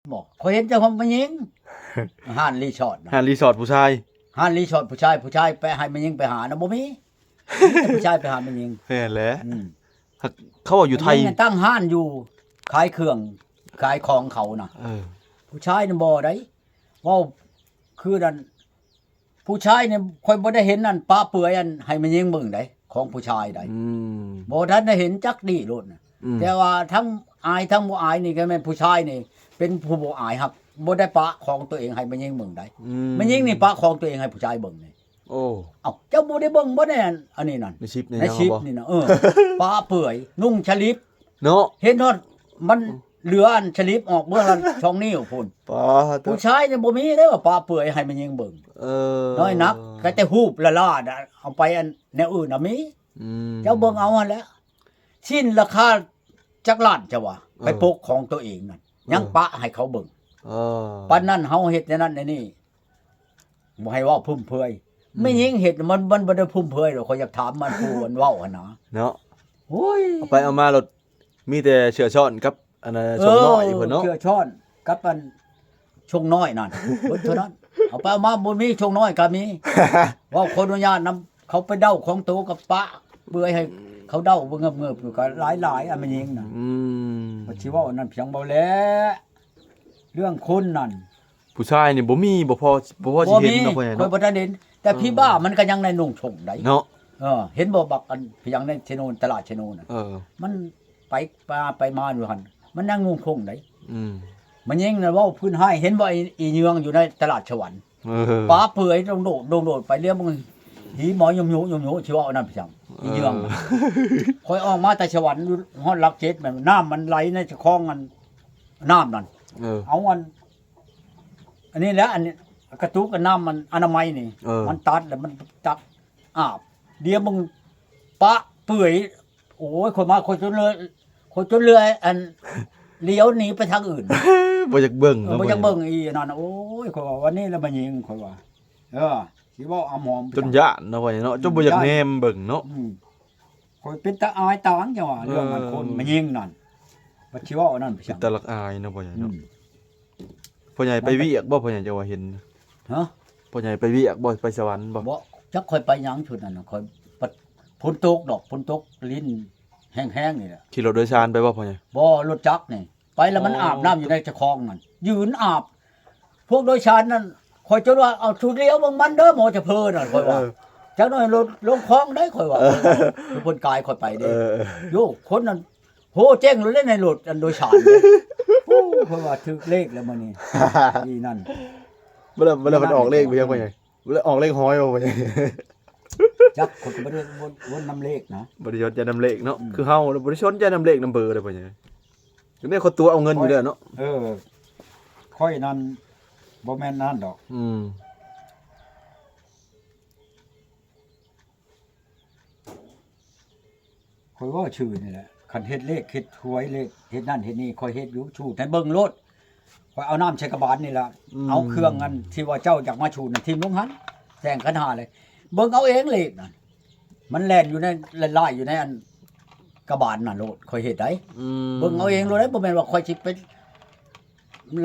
ບໍ່ ຂ້ອຍເຫັນແຕ່ຂອງແມ່ຍິງ ຮ້ານຣີສອດນະ ຮ້ານຣີສອດຜູ້ຊາຍ ຮ້ານຣີສອດຜູ້ຊາຍ ຜູ້ຊາຍໄປໃຫ້ແມ່ຍິງໄປຫານະ ບໍ່ມີ ມີແຕ່ຜູ້ຊາຍໄປຫາແມ່ຍິງ ແມ່ນແຫຼະ ອືມ ເຂົາເວົ້າຢູ່ໄທ ແມ່ຍິງນັ້ນຕັ້ງຮ້ານຢູ່ ຂາຍເຄື່ອງ ຂາຍຂອງເຂົານະ ເອີ ຜູ້ຊາຍນະບໍ່ໃດ ເວົ້າຄືນັ້ນ ຜູ້ຊາຍນີ້ ຂ້ອຍບໍ່ໄດ້ເຫັນອັນປະເປືອຍອັນໃຫ້ແມ່ຍິງເບິ່ງໃດ ຂອງຜູ້ຊາຍໃດ ອືມ ບໍ່ທັນໄດ້ເຫັນຈັກດີ້ໂລດນະ ອືມ ແຕ່ວ່າທັງອາຍທັງບໍ່ອາຍນີ້ ກໍແມ່ນຜູ້ຊາຍນີ້ ເປັນຜູ້ບໍ່ອາຍ ຮັກບໍ່ໄດ້ປະຂອງຕົວເອງໃຫ້ແມ່ຍິງເບິ່ງໃດ ອືມ ແມ່ຍິງນີ້ປະຂອງຕົວເອງໃຫ້ຜູ້ຊາຍເບິ່ງນີ້ ໂອ້ ເອົ້າ ເຈົ້າບໍ່ໄດ້ເບິ່ງບໍ່ໃນອັນ ອັນນີ້ນັ້ນ ໃນຊິບໃນ ໃນ ຫຍັງ ຊິບ ບໍ່ ນີ້ນະ ເອີ ປະເປືອຍ ນຸ່ງສະລິບ ເນາະ ເຫັນຮອດມັນເຫຼືອອັນສະລິບອອກເບື້ອງລະສອງນິ້ວພຸ້ນ ປາດໂທ້ ຜູ້ຊາຍນີ້ບໍ່ມີເດ້ວ່າປະເປືອຍໃຫ້ແມ່ຍິງເບິ່ງ ເອີ ນ້ອຍນັກ ກໍແຕ່ຮູບລະລາດ ເອົາໄປອັນແນວອື່ນນະມີ ອືມ ເຈົ້າເບິ່ງເອົາຫັ້ນແຫຼະ ຊິນລາຄາຈັກລ້ານເຈົ້າວ່າ ເອີ ໄປປົກຂອງຕົວເອງນັ້ນ ເອີ ຍັງປະໃຫ້ເຂົາເບິ່ງ ເອີ ປານນັ້ນເຮົາເຮັດແນວນັ້ນແນວນີ້ ບໍ່ໃຫ້ເວົ້າຟຸມເຟືອຍ ອືມ ແມ່ຍິງເຮັດມັນ ມັນບໍ່ໄດ້ຟຸມເຟືອຍດອກ ຂ້ອຍຢາກຖາມມັນຜູ້ມັນເວົ້າຫັ້ນນະ ເນາະ ໂອ້ຍ ເອົາໄປເອົາມາໂລດ ມີແຕ່ເສື້ອຊ້ອນກັບອັນນ່າ ເອີ ຊົງນ້ອຍເພິ່ນເນາະ ເສື້ອຊ້ອນກັບອັນຊົງນ້ອຍນັ້ນ ເບິດເທົ່ານັ້ນ ເອົາໄປເອົາມາບໍ່ມີຊົງນ້ອຍກໍມີ ເວົ້າຂໍອະນຸຍາດນຳ ເຂົາໄປເດົາຂອງໂຕກັບປະເປືອຍໃຫ້ເຂົາເດົາເງີບໆຢູ່ກໍຫຼາຍໆ ອັນແມ່ຍິງນະ ອືມ ວ່າຊິເວົ້າອັນນັ້ນພຽງເບົາແຫຼະ ເລື່ອງຄົນນັ້ນ ຜູ້ຊາຍນີ້ບໍ່ມີ ບໍ່ພໍ ບໍ່ພໍຊິເຫັນເນາະ ບໍ່ມີ ພໍ່ໃຫຍ່ ຂ້ອຍ ເນາະ ບໍ່ທັນເຫັນ ແຕ່ ເອີ ຜີບ້າມັນກໍຍັງໄດ້ນຸ່ງຊົງໃດ ເນາະ ເອີ ເຫັນບໍ່ ບັກອັນພຽງໃນເຊໂນ ຕະຫຼາດເຊໂນນະ ເອີ ມັນໄປມາ ໄປມາຢູ່ຫັ້ນ ມັນຍັງນຸ່ງຊົງໃດ ອືມ ມາຍິງນະເວົ້າພື້ນຮ້າຍ ເຫັນບໍ່ ອີ ອີເຍືອງຢູ່ໃນຕະຫຼາດສະຫວັນ ເອີ ປະເປືອຍດົງໂດດ ດົງໂດດໄປ ລຽວເບິ່ງ ຫີໝອຍຍົມໂຍ ຍົມໂຍ ຊິເວົ້າອັນນັ້ນໄປຈັ່ງ ເອີ ອີເຍືອງ ຂ້ອຍອອກມາແຕ່ສະຫວັນ ຮອດຫຼັກເຈັດ ແມ່ນ ນ້ຳມັນໄຫຼໃນຄອງອັນ ນ້ຳນັ້ນ ເອີ ເອົາອັນ ອັນນີ້ແຫຼະ ອັນນີ້ ກະຕຸກ ອັນນ້ຳມັນອະນາໄມນີ້ ເອີ ມັນຕັດແລ້ວມັນຕັກອາບ ດຽວມຶງປະເປືອຍ ໂອ້ຍ ຂ້ອຍມາ ຂ້ອຍຈົນເລີຍ ຂ້ອຍຈົນເລີຍ ອັນ ຫຼຽວໜີໄປທາງອື່ນ ບໍ່ຢາກເບິ່ງ ເອີ ເນາະ ບໍ່ຢາກເບິ່ງອີ່ອັນນັ້ນ ໂອ້ຍ ຂ້ອຍວ່າ ວັນນີ້ລະມາຍິງ ຂ້ອຍວ່າ ເອີ ຊິເວົ້າອຳຫອມ ຈົນຢ້ານເນາະ ວ່າເນາະ ອືມ ຈົນບໍ່ຢາກແນມເບິ່ງເນາະ ອືມ ຂ້ອຍເປັນຕາອາຍຕາຫຍັງ ຈັ່ງວ່າ ເອີ ເລື່ອງອັນຄົນມາຍິງນັ້ນ ບັດຊິເວົ້າອັນນັ້ນໄປ ເປັນຕາລັກອາຍເນາະ ພໍ່ໃຫຍ່ເນາະ ອືມ ພໍ່ໃຫຍ່ໄປວຽກບໍ່ ພໍ່ໃຫຍ່ ເຈົ້າວ່າເຫັນ ຮະ ພໍ່ໃຫຍ່ໄປວຽກບໍ່ ໄປສະຫວັນບໍ່ ບໍ່ ຈັກຂ້ອຍໄປຫຍັງຊຸດນັ້ນ ຂ້ອຍ ຝົນຕົກດອກ ຝົນຕົກ ລິນແຮງໆ ນີ້ແຫຼະ ຂີ່ລົດໂດຍສານໄປບໍ່ ພໍ່ໃຫຍ່ ບໍ່ ລົດຈັກນີ້ ໄປແລ້ວມັນ ອໍ ອາບນ້ຳຢູ່ໃນຕະຄອງນັ້ນ ຢືນອາບ ພວກໂດຍສານນັ້ນ ຂ້ອຍຈົນວ່າ ເອົາ ສູດຫຼຽວເບິ່ງມັນເດີ ໝໍຈະເພີນັ້ນ ຂ້ອຍວ່າ ເອີ ຈັກໜ້ອຍລົດລົງຄອງໄດ໋ ຂ້ອຍວ່າ ເອີ ເພິ່ນກາຍຂ້ອຍໄປເດ້ ເອີ ໂຢ ຄົນນັ້ນ ໂຫ ເຈັງໂລດເດ້ໃນລົດອັນໂດຍສານເດ້ ໂອ້ ຂ້ອຍວ່າຖືກເລກແລ້ວມື້ນີ້ ອີ່ນັ້ນ ບໍ່ໄດ້ ບໍ່ໄດ້ ມັນອອກເລກໄປຍັງ ພໍ່ໃຫຍ່ ບໍ່ໄດ້ອອກເລກຫອຍບໍ່ ພໍ່ໃຫຍ່ ຈັກ ຂ້ອຍກໍບໍ່ໄດ້ວົນ ວົນນຳເລກນະ ບໍ່ໄດ້ສົນໃຈນຳເລກເນາະ ອືມ ຄືເຮົາບໍ່ໄດ້ສົນໃຈນຳເລກນຳເບີເດ້ ພໍ່ໃຫຍ່ ນີ້ຂ້ອຍຕົວະເອົາເງິນຢູ່ແລ້ວເນາະ ເອີ ຂ້ອຍນັ້ນບໍ່ແມ່ນນັ້ນດອກ ອືມ ຂ້ອຍເວົ້າຊື່ນີ້ແຫຼະ ຄັນເຮັດເລກເຮັດຫວຍເລກເຮັດນັ້ນເຮັດນີ້ ຂ້ອຍເຮັດຢູ່ ສູດໃຫ້ເບິ່ງໂລດ ຂ້ອຍເອົານ້ຳໃສ່ກະບານນີ້ລະ ອືມ ເອົາເຄື່ອງອັນທີ່ວ່າເຈົ້າຢາກມາສູດນັ້ນຖິ້ມລົງຫັ້ນ ແຕ່ງຂັນຫ້າເລີຍ ເບິ່ງເອົາເອງເລກນັ້ນ ມັນແລ່ນຢູ່ໃນ ລາຍໆ ຢູ່ໃນອັນກະບານນັ້ນໂລດ ຂ້ອຍເຮັດໄດ໋ ອືມ ເບິ່ງເອົາເອງໂລດເດ້ ບໍ່ແມ່ນວ່າຂ້ອຍຊິໄປ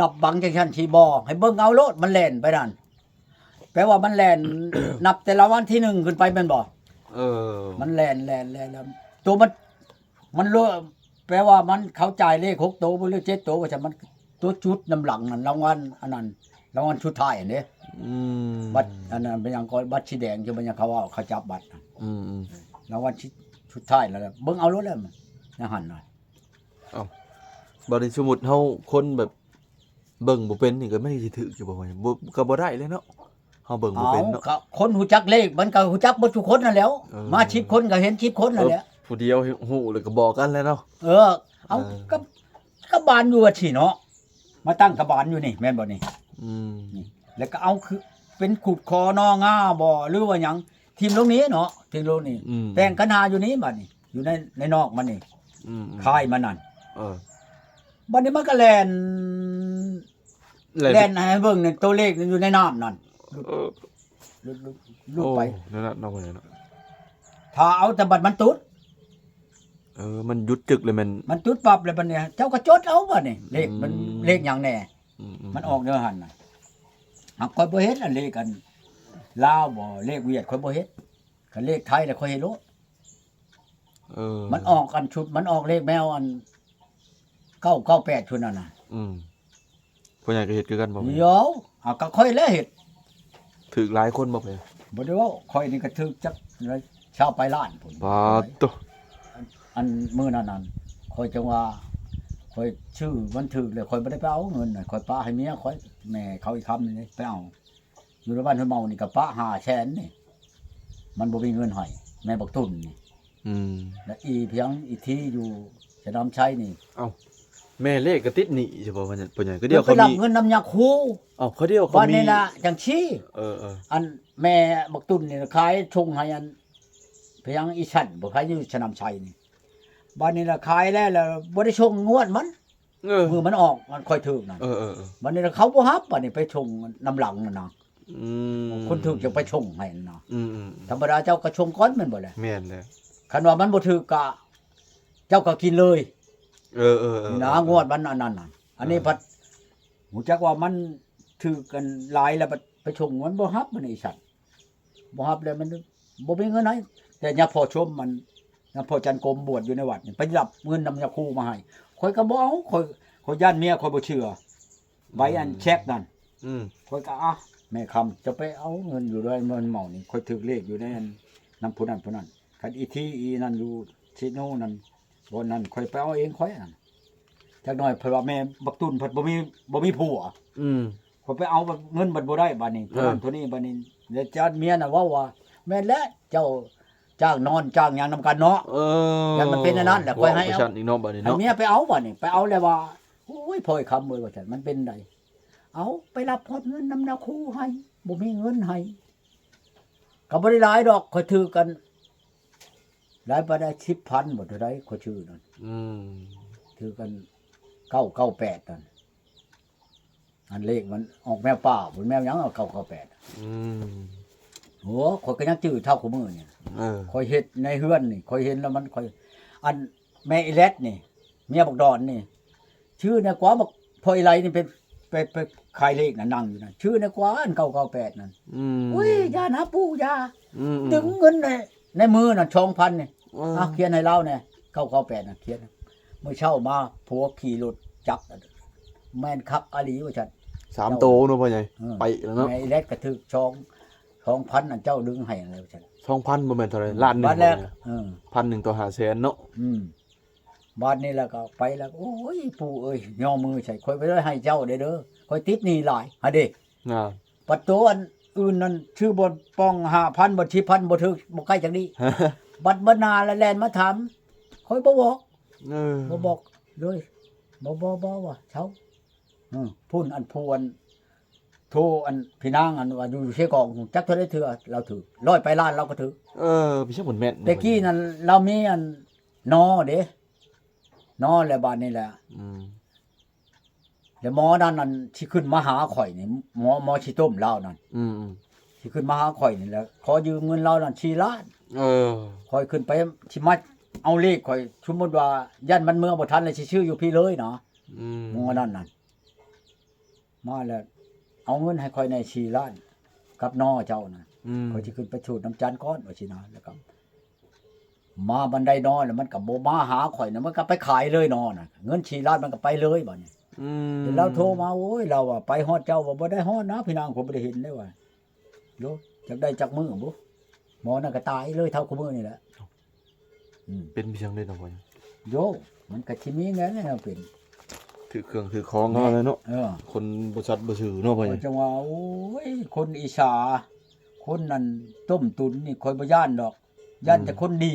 ລັບບັງຈັ່ງຊັ້ນຊິບໍ່ ໃຫ້ເບິ່ງເອົາໂລດ ມັນແລ່ນໄປນັ້ນ ແປວ່າມັນແລ່ນ ນັບແຕ່ລະວັນທີໜຶ່ງຂຶ້ນໄປແມ່ນບໍ່ ເອີ ມັນແລ່ນ ແລ່ນ ແລ່ນ ແລ່ນ ໂຕມັນ ມັນໂລ ແປວ່າມັນ ເຂົາຈ່າຍເລກຫົກໂຕບໍ່ ຫຼື ເຈັດໂຕວ່າຊັ້ນ ມັນ ຕົວຈຸດນຳຫຼັງນັ້ນ ລາງວັນອັນນັ້ນ ລາງວັນສຸດທ້າຍຫັ້ນເດ້ ອືມ ບັດອັນນັ້ນເປັນຫຍັງກໍບັດສີແດງ ຄືເປັນຫຍັງເຂົາເວົ້າ ເຂົາຈັບບັດ ອືມໆ ລາງວັນສຸດ ສຸດທ້າຍແລ້ວ ເບິ່ງເອົາໂລດແລ້ວ ໃນຫັ້ນນະ ເອົ້າ ບັດນີ້ສົມມຸດເຮົາຄົນແບບ ເບິ່ງບໍ່ເປັນນີ້ກໍມັນຊິຖືກຢູ່ບໍ່ ບໍ່ ກໍບໍ່ໄດ້ແຫຼະເນາະ ເຮົາເບິ່ງບໍ່ເປັນເນາະ ເອົ້າ ກໍຄົນຮູ້ຈັກເລກມັນກໍຮູ້ຈັກເບິດທຸກຄົນນັ້ນແຫຼ້ວ ເອີ ມາສິບຄົນກໍເຫັນສິບຄົນນັ້ນແຫຼະ ເອີ ຜູ້ດຽວຮູ້ແລ້ວກໍບອກກັນແຫຼະເນາະ ເອີ ເອົາ ເອີ ກໍ ກໍບ້ານຢູ່ວ່າຊີ້ເນາະ ມາຕັ້ງກະບານຢູ່ນີ້ແມ່ນບໍ່ນີ້ ອືມ ນີ້ ແລ້ວກໍເອົາຄືເປັນຂຸດຄໍໜໍ່ງາບໍ່ ຫຼືວ່າຫຍັງ ຖິ້ມລົງນີ້ເນາະ ຖິ້ມລົງນີ້ ອືມ ແຕ່ງຂັນຫ້າຢູ່ນີ້ບັດນີ້ ຢູ່ໃນ ໃນນອກມັນນີ້ ອືມໆ ຄາຍມັນນັ້ນ ເອີ ບັດນີ້ມັນກໍແລ່ນ ແລ່ນ ແລ່ນໃຫ້ເບິ່ງໃນຕົວເລກຢູ່ໃນນ້ຳນັ້ນ ເອີ ຫຼຸດ ຫຼຸດ ຫຼຸດໄປ ໂອ້ ນັ້ນນະ ເນາະ ເນາະ ຖ້າເອົາແຕ່ບັດມັນຕຸດ ເອີ ມັນຢຸດຈຶກເລີຍແມ່ນ ມັນຕຸດປັບເລີຍບັດນີ້ ເຈົ້າກໍຈົດເອົາບັດນີ້ ເລກມັນ ອືມ ເລກຫຍັງແດ່ ມັນອອກແນວຫັ້ນນະ. ຫາກຂ້ອຍບໍ່ເຮັດ ອັນເລກອັນລາວບໍ່ ເລກຫວຽດຂ້ອຍບໍ່ເຮັດ. ຄັນເລກໄທແລ້ວຂ້ອຍເຮັດໂລດ. ເອີ ມັນອອກອັນຊຸດ ມັນອອກເລກແມວອັນ ເກົ້າເກົ້າແປດ ຊຸດນັ້ນນະ. ອືມ ພໍ່ໃຫຍ່ກໍເຮັດຄືກັນບໍ່? ດຽວ ອາ ກໍຂ້ອຍແຫຼະເຮັດ. ຖືກຫຼາຍຄົນບໍ່? ບໍ່ໄດ້ເວົ້າ ຂ້ອຍນີ້ກໍຖືກຈັກຊາວປາຍລ້ານພຸ້ນ. ປາດໂທ້ ອັນ ອັນມື້ນັ້ນນັ້ນ ຂ້ອຍຈັ່ງວ່າ ຂ້ອຍຊື້ມັນຖືກແລ້ວ ຂ້ອຍບໍ່ໄດ້ໄປເອົາເງິນນະ ຂ້ອຍປະໃຫ້ເມຍຂ້ອຍ ແມ່ເຂົາອີຄຳນີ້ໄປເອົາ. ຢູ່ໃນບ້ານຫ້ວຍເມົານີ້ກໍປະຫ້າແສນນີ້ ມັນບໍ່ມີເງິນໃຫ້ ແມ່ບັກຕຸ່ນນີ້. ອືມ ແລະ ອີພຽງອີທີຢູ່ສະໜາມໄຊນີ້. ເອົ້າ ແມ່ເລກກໍຕິດໜີ້ໃຊ່ບໍ່ ພໍ່ໃຫຍ່? ກໍດຽວເຂົາມີ ເງິນນຳຍາຄູ. ເອົ້າ ເຂົາດຽວເຂົາມີ ບາດນີ້ລະຈັ່ງຊີ້. ເອີໆ ອັນແມ່ບັກຕຸ່ນນີ້ຂາຍສົ່ງໃຫ້ອັນພຽງອີສັນບໍ່ ຂາຍຢູ່ສະໜາມໄຊນີ້. ບາດນີ້ລະຂາຍແລ້ວ ແລ້ວບໍ່ໄດ້ສົ່ງງວດມັນ. ເອີ ມື້ມັນອອກ ມັນຄ່ອຍຖືກນັ້ນ. ເອີໆໆ ບາດນີ້ລະເຂົາບໍ່ຮັບ ບາດນີ້ໄປສົ່ງນຳຫຼັງນັ້ນນະ. ອືມ ຄົນຖືກຈະໄປສົ່ງໃຫ້ນະ. ອືມໆໆ ທຳມະດາເຈົ້າກໍສົ່ງກ່ອນແມ່ນບໍ່ລະ? ແມ່ນແຫຼະ. ຄັນວ່າມັນບໍ່ຖືກກະ ເຈົ້າກໍກິນເລີຍ. ເອີໆໆ ນີ້ນະ ງວດມັນອັນນັ້ນນະ. ອັນນີ້ ເອີ ພັດຮູ້ຈັກວ່າມັນຖືກກັນຫຼາຍແລ້ວ ພັດໄປສົ່ງມັນບໍ່ຮັບ ມັນອີສັດ ບໍ່ຮັບແລ້ວ ມັນບໍ່ມີເງິນໃຫ້. ແຕ່ຍາພໍ່ຊົມ ມັນ ຍາພໍ່ຈັນກົມບວດຢູ່ໃນວັດນີ້ ໄປຮັບເງິນນຳຍາຄູມາໃຫ້ ຂ້ອຍກໍບໍ່ເອົາ. ຂ້ອຍ ຂ້ອຍຢ້ານເມຍຂ້ອຍບໍ່ເຊື່ອ. ໃບອັນ ອືມ ແຊັກນັ້ນ. ອືມ ຂ້ອຍກໍ ອະ ແມ່ຄຳ ຈະໄປເອົາເງິນຢູ່ດ້ວຍເງິນເໝົານີ້ ຂ້ອຍຖືກເລກຢູ່ໃນອັນ ນຳຜູ້ນັ້ນຜູ້ນັ້ນ. ຄັນອີທີອີນັ້ນຢູ່ເຊໂນນັ້ນ ບ່ອນນັ້ນ ຂ້ອຍໄປເອົາເອງຂ້ອຍນັ້ນ. ຈັກໜ້ອຍເພິ່ນວ່າແມ່ບັກຕຸ່ນເພິ່ນບໍ່ມີ ບໍ່ມີຜົວ. ອືມ ຂ້ອຍໄປເອົາບັດເງິນບັດບໍ່ໄດ້ ບາດນີ້ ເອີ ເທົ່ານັ້ນເທົ່ານີ້. ບາດນີ້ແລ້ວຈາດເມຍນະເວົ້າວ່າ ແມ່ນແຫຼະ ເຈົ້າຈ້າງນອນຈ້າງຫຍັງນຳກັນເນາະ. ເອີ ຢ້ານມັນເປັນອັນນັ້ນແຫຼະ ຂ້ອຍໃຫ້ເອົາ ເວົ້າໄປຊັ້ນອີກເນາະ ບາດນີ້ເນາະ. ໃຫ້ເມຍໄປເອົາ ບາດນີ້ໄປເອົາແລ້ວວ່າ ໂອ້ຍ ພໍ່ຄຳເອີຍ ວ່າຊັ້ນ ມັນເປັນໃດ ເອົາ ໄປຮັບຮອດເງິນນຳນາຄູໃຫ້ ບໍ່ມີເງິນໃຫ້. ກໍບໍ່ໄດ້ຫຼາຍດອກ ຂ້ອຍຖືກກັນຫຼາຍປານໃດ ສິບພັນບໍ່ເທົ່າໃດ ຂ້ອຍຊື້ນັ້ນ. ອືມ ຖືກກັນ ເກົ້າເກົ້າແປດ ນັ້ນ. ອັນເລກມັນອອກແມວປ່າພຸ້ນ ແມວຫຍັງ ເກົ້າເກົ້າແປດ. ອືມ ໂອ້ ຂ້ອຍກໍຍັງຈື່ເທົ່າຄູ່ມື້ນີ້. ເອີ ຂ້ອຍເຮັດໃນເຮືອນນີ້ ຂ້ອຍເຫັນແລ້ວມັນ ຂ້ອຍ ອັນ ແມ່ອີແລັດນີ້ ເມຍບັກດອນນີ້ ຊື່ແນ່ກວ່າ ບັກພໍ່ອີໄລນີ້ ໄປ ໄປ ໄປຂາຍເລກນະ ນັ່ງຢູ່ນັ້ນ ຊື່ແນ່ກວ່າ ອັນ ເກົ້າເກົ້າແປດ ນັ້ນ. ອືມ ໂອ້ຍ ຢ່ານະປູ່ ຢ່າ. ອືມໆ ດຶງເງິນໃນ ໃນມືນັ້ນ ສອງພັນ ນີ້. ເອີ ອ່ະ ຂຽນໃຫ້ລາວແນ່ ເກົ້າເກົ້າແປດ ນະ ຂຽນ. ມື້ເຊົ້າມາ ຜົວຂີ່ລົດຈັກ ແມ່ນຄັກອີ່ຫຼີ ວ່າຊັ້ນ. ສາມໂຕເນາະ ພໍ່ໃຫຍ່. ເອີ ໄປແລ້ວເນາະ. ແມ່ອີແລັດກໍຖືກສອງ ສອງພັນ ອັນເຈົ້າດຶງໃຫ້ນັ້ນແຫຼະ ວ່າຊັ້ນ. ສອງພັນ ບໍ່ແມ່ນເທົ່າໃດ ລ້ານໜຶ່ງ. ເອີ ພັນໜຶ່ງຕໍ່ຫ້າແສນເນາະ. ອືມ ບາດນີ້ແລ້ວກໍໄປແລ້ວ ໂອ້ຍ ປູ່ເອີຍ ຍໍມືໃສ່ ຂ້ອຍບໍ່ໄດ້ໃຫ້ເຈົ້າເດີ້ ຂ້ອຍຕິດໜີ້ຫຼາຍ ຫາເດ້. ອ່າ ບັດໂຕອັນອື່ນນັ້ນ ຊື້ບ່ອນປ່ອງ ຫ້າພັນ ບ່ອນ ສິບພັນ ບໍ່ຖືກ ບໍ່ໃກ້ຈັກນີ້. ບັດບັດໜ້າລະແລ່ນມາຖາມ ຂ້ອຍບໍ່ບອກ. ເອີ ບໍ່ບອກເລີຍ ບໍ່ ບໍ່ ບໍ່ ວ່າເຊົາ. ເອີ ພຸ້ນ ອັນຜູ້ອັນ ໂທ ອັນພີ່ນາງ ອັນວ່າຢູ່ເຊກອງ ຈັກເທົ່າໃດເທື່ອ ລາວຖືກ ຮ້ອຍປາຍລ້ານ ລາວກໍຖືກ. ເອີ ໄປຊັ້ນ ແມ່ນ ແຕ່ກີ້ນັ້ນ ລາວມີອັນ ນໍເດ້ ນໍ ແລ້ວບາດນີ້ແຫຼະ. ອືມ ແລ້ວໝໍນັ້ນ ອັນຊິຂຶ້ນມາຫາຂ້ອຍນີ້ ໝໍ ໝໍຊິຕົ້ມລາວນັ້ນ. ອືມໆ ຊິຂຶ້ນມາຫາຂ້ອຍນີ້ແຫຼະ ຂໍຢືມເງິນລາວນັ້ນສີ່ລ້ານ. ເອີ ຂ້ອຍຂຶ້ນໄປ ຊິມາເອົາເລກຂ້ອຍ ສົມມຸດວ່າ ຢ້ານມັນເມືອບໍ່ທັນ ແລ້ວຊິຊື້ຢູ່ພີ້ເລີຍນະ. ອືມ ໝໍນັ້ນນັ້ນ ມາແລ້ວ ເອົາເງິນໃຫ້ຂ້ອຍແດ່ສີ່ລ້ານ ກັບນໍເຈົ້ານະ. ອືມ ຂ້ອຍຊິຂຶ້ນໄປສູດນ້ຳຈັນກ່ອນ ວ່າຊີ້ນະ. ແລ້ວກໍມາບັນໄດນໍ ແລ້ວມັນກໍບໍ່ມາຫາຂ້ອຍນະ ມັນກໍໄປຂາຍເລີຍນໍນະ ເງິນສີ່ລ້ານມັນກໍໄປເລີຍບາດນີ້. ອືມ ແລ້ວໂທມາ ໂອ້ຍ ລາວວ່າ ໄປຮອດເຈົ້າບໍ່? ບໍ່ໄດ້ຮອດນະ ພີ່ນ້ອງ ຂ້ອຍບໍ່ໄດ້ເຫັນເດ້ວ່າ. ໂຢ ຈັກໄດ້ຈັກມື້ບໍ່ ໝໍນັ້ນກໍຕາຍເລີຍ ເທົ່າຄູ່ມື້ນີ້ແຫຼະ. ອືມ ເປັນໄປຈັ່ງໃດເນາະ ພໍ່ໃຫຍ່? ໂຢ ມັນກໍຊິມີແນວນັ້ນເປັນ ຖືກເຄື່ອງຖືກຂອງເຮົາແຫຼະເນາະ. ເອີ ຄົນບໍ່ສັດບໍ່ຊື່ເນາະ ພໍ່ໃຫຍ່. ຈັ່ງວ່າ ໂອ້ຍ ຄົນອິດສາ ຄົນນັ້ນຕົ້ມຕຸນນີ້ ຂ້ອຍບໍ່ຢ້ານດອກ ຢ້ານແຕ່ ອືມ ຄົນດີ.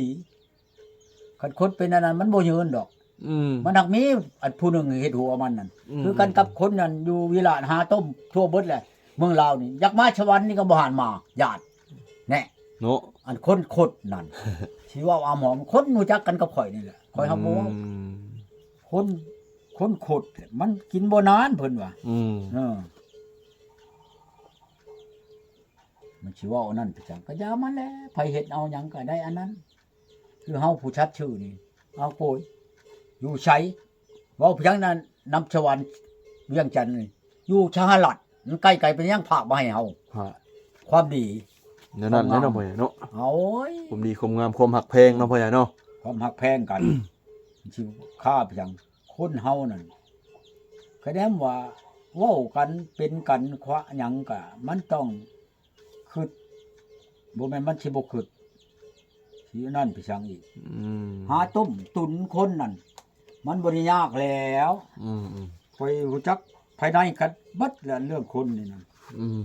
ຄັນຄົນເປັນອັນນັ້ນ ມັນບໍ່ຍືນດອກ. ອືມ ມັນຫາກມີອັນຜູ້ໜຶ່ງເຮັດຫົວມັນນັ້ນ. ອືມ ຄືກັນກັບຄົນນັ້ນຢູ່ວິລາດ ຫາຕົ້ມທົ່ວເບິດແຫຼະ. ເມືອງລາວນີ້ ຢາກມາສະຫວັນນີ້ກໍບໍ່ຫັນມາ ຢ້ານ ແນ່ ເນາະ ອັນຄົນຄົດນັ້ນ ຊິເວົ້າອຳຫອມ ຄົນຮູ້ຈັກກັນກັບຂ້ອຍນີ້ແຫຼະ ຂ້ອຍຫາບໍ່ເວົ້າ. ອືມ ຄົນ ຄົນຄົດ ມັນກິນບໍ່ນານ ເພິ່ນວ່າ. ອືມ ເອີ ມັນຊິເວົ້າອັນນັ້ນໄປຈັ່ງ ກໍຢ່າມັນແຫຼະ ໃຜເຮັດເອົາຫຍັງກໍໄດ້ອັນນັ້ນ. ຄືເຮົາຜູ້ສັດຊື່ນີ້ ເອົາໂກຍ ຢູ່ໃສ ເວົ້າພຽງນັ້ນ ນຳສະຫວັນ ວຽງຈັນນີ້ ຢູ່ສະຫະລັດ ມັນໃກ້ໆ ເປັນຫຍັງພາກມາໃຫ້ເຮົາ ຮະ ຄວາມດີ ແນວນັ້ນແຫຼະເນາະ ຄວາມງາມ ພໍ່ໃຫຍ່ເນາະ ໂອ້ຍ ຄວາມດີຄວາມງາມ ຄວາມຮັກແພງເນາະ ພໍ່ໃຫຍ່ເນາະ ຄວາມຮັກແພງກັນ ມັນຊິຄ້າໄປຫຍັງ ຄົນເຮົານັ້ນ ຄະແນນວ່າເວົ້າກັນເປັນກັນຄວາຫຍັງກະ ມັນຕ້ອງຄຶດ ບໍ່ແມ່ນມັນຊິບໍ່ຄຶດ ຊິອັນນັ້ນໄປຫຍັງອີກ ອືມ ຫາຕົ້ມຕຸນຄົນນັ້ນ ມັນບໍ່ໄດ້ຍາກແລ້ວ ອືມໆ ຂ້ອຍຮູ້ຈັກພາຍໃນກັນເບິດແຫຼະ ເລື່ອງຄົນນີ້ນະ ອືມ